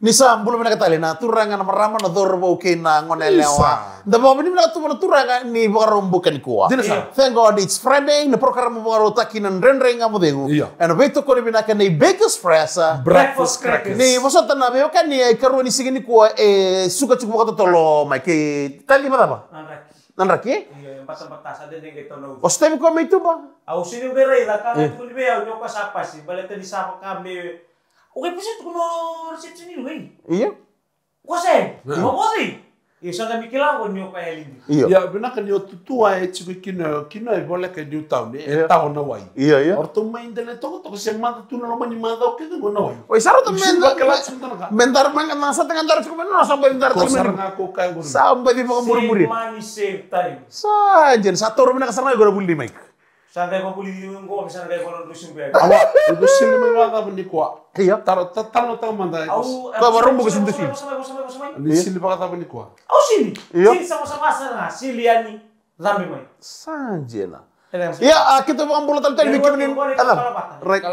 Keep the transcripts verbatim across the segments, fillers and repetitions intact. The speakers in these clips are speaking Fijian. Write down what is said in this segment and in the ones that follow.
Ni sa bula vinaka tale na turaga, na marama, na cauravou kei na gone yalewa. Isa. Da vakavinavinaka tu vua na Turaga ni vakarau buka nikua. Dina sara. Thank God it's Friday, na porokaramu vakarautaki na Dredre Ga Mo Cegu. Io. Ena veitokoni vinaka nei Baker's Fresh, a, Breakfast Crackers. Ni vosota na veiwekani, e karua ni siga nikua e suka tiko vakatotolo mai. Kei Tali, vakacava? Na draki. Na draki, e? Io, e batabata, sa dede qai tau na uca. O Stevi, koya mai tuba? Au sini qai raica, ka qai tukuni vei au ni o koya sa pasi, baleta ni sa vaka me, o qai pasi tukuna o reception ni luqu, e? Io. Ko se, io, mo moci. Io, sa da mi kila qo ni o koya e lidi. Io. Ia, vinaka ni o tutua e tiko kina, kina e voleka e Newtown, e, e tawa na wai. Io, io. O ratou mai dela e tokatoka se mada tu na loma ni macawa kece qo na wai. Oi, sa ratou me dara mai ga na sa tega dara tiko mai na sa bai dara tiko mai. Ko sara ga ko kaya qo. Sa bai vakamurimuri. Save money, save time. Sa dina, sa taura vinaka sara ga qo na vuli ni Mike. Sa qai vavuli ni qo, sa qai vavuli ni subu. Awa, o sili mai vakacava nikua? Io. Taro, ta-, taro na taga mada. Au, ka varubu ka subu sili. Ni sili vakacava nikua? Au sili. Io. Sili sama sama sara, sili yani. Cabe mai. Sa dina. Ia, a, keitou vakabula tale tale vei kemuni. Right.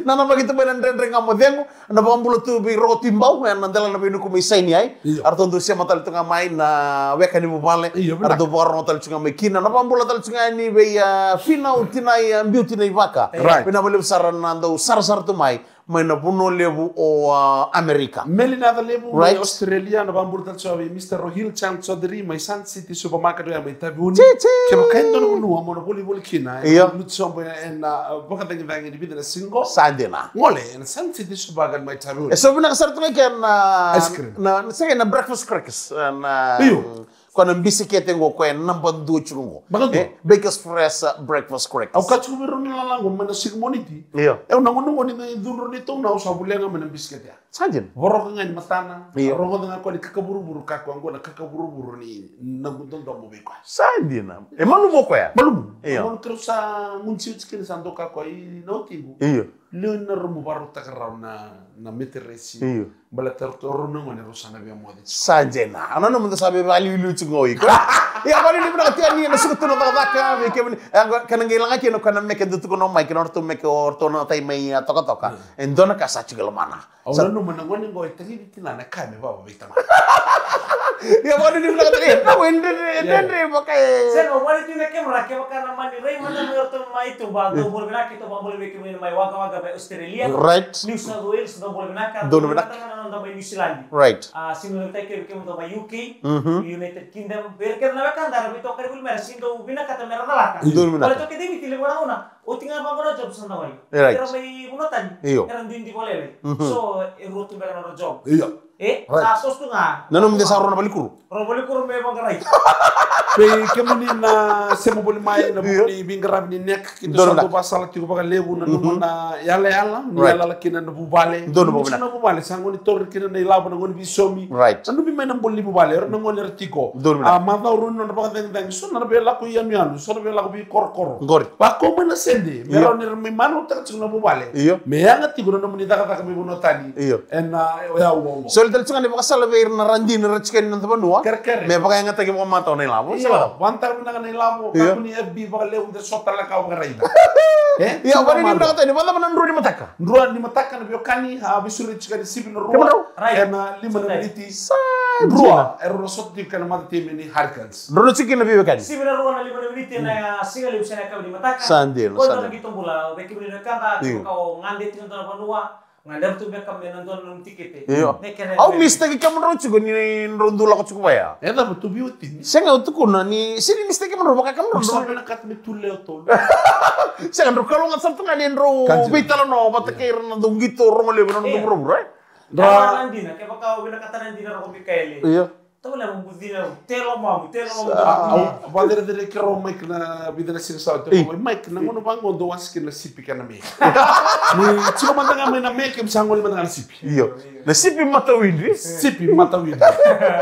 Na, na, vei keitou mai na Dredre Ga Mo Cegu, na vakabula tu vei Roko Tui Bau, ena dela na veinuku mai Saini ai. Io. Aratou dau sema tale tu ga mai na weka ni vuvale. Io, vinaka. Aratou vakarogo tale tu ga mai kina. Na vakabula tale tu ga yani vei, a, Finau Tinai, a, Biu Tinai Vaka. Right. Vinaka vakalevu sara na dau sarasara tu mai. Mai na vanua levu o, a, Amerika. Meli na yaca levu mai Australia, na vakabula tale tiko vei Mister Rohil Chan Chaudhary mai Sun City Supermarket, oya mai Taveuni. Titi. Kevaka e dua na vanua mo na volivoli kina, io, lutu sobu ena, a, vakacagicagi ni vica na siga qo. Sa dina. Gole ena Sun City Supermarket mai Taveuni. E so vinaka sara tu ga kina na ice cream. Na, na, sega, na breakfast crackers, na, io. Ko na bisikete qo, ko e naba dua tiko qo. Baka dua. E, Baker's Fresh, uh, breakfast crackers. Au kaya tiko vei rau na lala qo mai na siga Moniti. Io. E, au na gone qo ni na cudru ni tou na au sa volia ga mai na bisikete ya. Sa dina. Voroka ga ni matana. Io. Rogoca ga ko ni kakavuravura, ka ko qo na kakavuravura ni na gudodomo vei koya. Sa dina. E malumu o koya. Malumu. Io. Malumu, keirau sa gunu tiko kina sa doka ko i na watiqu. Io. Liu na rau mo varautaka rau na, na meteresi. Io. Baleta rau na gone rau sa na via moce. Sa dina. Au nanuma da sa via vakaliuliu tiko qo iko. Ia, vale ni vinaka tiko ni na suka tu na cakacaka vei kemuni. Ia, qo, kena qai laga kina, kena meke da tukuna mai, kena ratou meke o ratou na tai mai, a, tokatoka. Mm. E dua na ka sa tiko e lomana. Au nanuma na gone qo e tagici kina na ka me vava vei tamana. Ia, vale ni vinaka tiko. Ia, na, e dredre, e dredre, vaka e. Sega, vale tiko na kemera, kevaka na mani rai mada mai o ratou mai tu, ba, dou bula vinaka, keitou vakabula vei kemuni mai Wagga Wagga mai Australia. Right. New South Wales, dou bula vinaka. Dou bula vinaka. Dou bula vinaka na noda mai New Zealand. Right. A, sega ni vakatai kei kemudou mai U K, mhm, United Kingdom. Vei ira kece na wekada era veitokani voli mai, era sega ni dau vinakata me ra calata. Dou vinaka. Baleta o keda i Viti levu na gauna, oti ga vaqo na job sa na wai. Right. Era mai vanua tani. Io. Era duidui vakalailai. Mhm. So, e rua tu beka na nodra job. Io. E? Right. Sa soso tu ga. Nanuma de sa rua na valikuro. Rua valikuro me vaqarai. Vei kemuni na sema voli mai na, io, vuku ni veiqaravi ni neck, keitou sa dau vakasala tiko vakalevu, nanuma, mhm, na yalayala ni, right, yalayala kina na vuvale. Donu, nanuma vinaka. Na vuvale, sa gone tauri kina na ilavo, na gone veisomi. Right. Nanumi mai na boli ni vuvale, era na gone era tiko. Donu, vinaka. A, macawa rua ni nodra vakacagicagi, so na via lako i yanuyanu, so na via lako veikorokoro. Qori. Vakau mai na sede, me, io, rawa ni ra mai marautaka tiko na vuvale. Io. Me yaga tiko na nomuni cakacaka mai vanua tani. Io. Ena, a, oya, oya, oya. Soli tale tiko ga ni vakasala vei ira na radini ra tiko ena noda vanua. Kerekere. Me vakayagataki vakamatau na ilavo. Io, sega. Vakayagataka vinaka na ilavo. Io. Kakua ni F B vakalevu de so tale na ka o vakaraica. E? Io, vale ni vinaka tale, vakacava na drua ni mataka? Drua ni mataka na veiwekani, a, veisuri tiko ni sivi na rua. Kemudou? Right. Ena lima na miniti. Sa dina. Drua, e rau na sota tiko kei na mata timi ni Hurricanes. Drau na tiko kina veiwekani. Sivi na rua na lima na miniti ena siga levu se na yakavi ni mataka. Sa dina, sa dina. Ko dua na qito bula, o vei kemuni na wekada, io, kevaka o gade tiko na dua na vanua, gade tu beka me na dua na nomu tikete. Io. Au mistake kemudrau tiko ni drau dau lako tiko vaya. E cava, tu veiwatini? Sega, au tukuna ni, sega ni mistake kemudrau, vaka kemudrau. Sa vinakata me tu lewe tolu. Sega, drau kalougata sara tu ga ni drau veitalanoa vata kei ira na dau qito rogo levu na noda vuravura, e? Dra. Kevaka o vinakata na dina, Roko Mikaele. Io. Tavale mo bucina, telo mamu, telo mamu. Sa, au, au vakacerecerei keirau o Mike na vica na siga sa oti. Io. Mike, na gauna vaqo dou wase kina na sipi kei na me. Ni tiko mada ga mai na me, keimami sa gole mada ga na sipi. Io. Na sipi matawidri. Sipi matawidri.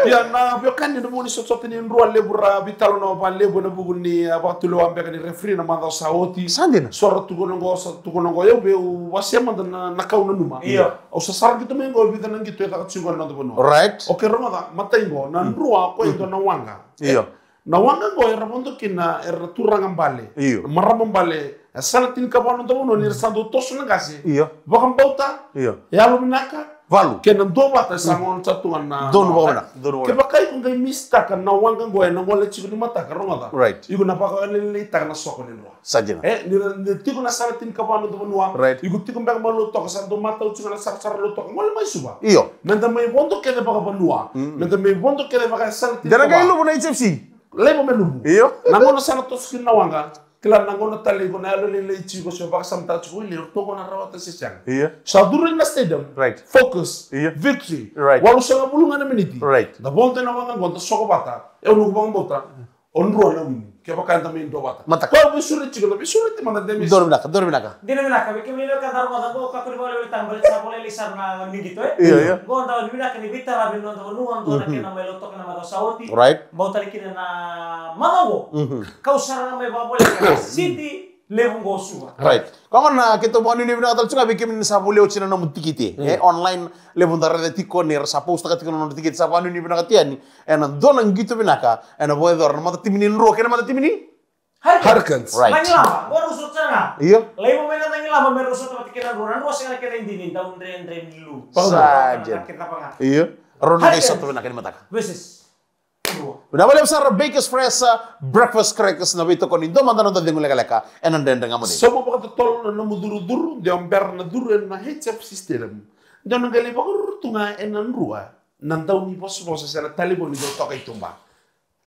Ia, na veiwekani, na vuku ni sotasota ni drua, levu ra veitalanoa vakalevu ena vuku ni, a, vakatulewa beka ni referee na macawa sa oti. Sa dina. So ra tukuna qo, so ra tukuna qo, au via wasea mada na, na ka au nanuma. Io. Au sa sara qito mai qo, vica na qito e caka tiko qo ena noda vanua. Right. Okay, rogoca, matai qo, na drua, o koya e dua na waqa. Io. Na waqa qo era vodo kina, era turaga bale. Io. Marama bale, e sa na tinikava na noda vanua ni ra sa dau toso na qase. Io. Vakabauta, io, yalovinaka, Valu. Kei na duavata sa gona sa tu ga na donu vakavinaka, donu vakavinaka. Kevaka iko qai misitaka na waqa qo ena gole tiko ni mataka, rogoca. Right. Iko na vakalailaileitaka na soko ni drua. Sa dina. E, ni ra, ni tiko na sara tinikava na noda vanua. Right. Iko tiko beka mai Lautoka, sa dau matau tiko na sarasara Lautoka. Gole mai Suva. Io. Meda mai vodo kece vakavanua. Mm. Meda mai vodo kece vakasara tinikava. Dena qai luvu na H F C. Laiva me luvu. Io. Na gauna sa na toso kina na waqa. Kila na gauna tale iko na yalo lailai tiko se vakasamataka tiko, oi, le ratou gona rawata se sega. Io. Sa curu na stadium. Right. Focus. Io. Victory. Right. Walusagavulu ga na miniti. Right. Da vodo ena waqa qo, da soko vata. E au noqu vakabauta. O drua na wini. Kevaka eda mai dua vata. Mataka. Ko au veisureti tiko, na veisureti mada de mai. Donu vinaka, donu vinaka. Dina vinaka, vei kemuni na wekada rogoca qo, kakua ni vakaweleweletaka baleta sa vo lailai sara na qito, e? Io, io. Qo da ni vinaka ni veitaravi na noda vanua, dua na kena mai Lautoka na macawa sa oti. Right. Bau tale kina na macawa qo. Mhm. Kau sara ga mai vakavoleka na siti levu qo o Suva. Right. Koya gona keitou vakanuinui vinaka tale tu ga vei kemuni ni sa volia oti na nomu tikiti. Mm. E, online, levu da raica tiko ni ra sa postaka tiko na nodra tikiti, sa vakanuinui vinaka tu yani. Ena dua na qito vinaka, ena vakayacora na matatimi ni Drua kei na matatimi ni Hurricanes. Hurricanes. Right. Nagilama, qo rau sota ga. Io. Laiva mai na Nagilama me rau sota vata kei na Drua. Na Drua sega na kena idini, dau dredre ni lu. Sa dina. Io. Rau na qai sota vinaka ni mataka. Versus Drua. Vinaka vakalevu sara. Bakers Fresh, uh, breakfast crackers, na veitokoni. Dua mada na noda cegu lekaleka ena Dredre Ga Mo Cegu. Sauma vakatotolo na nomu curucuru, de o bera na curu ena H F C Stadium. De o na qai lai vakaruru tu ga ena Drua na dau ni vosavosa se na talevoni, de o toka i tuba.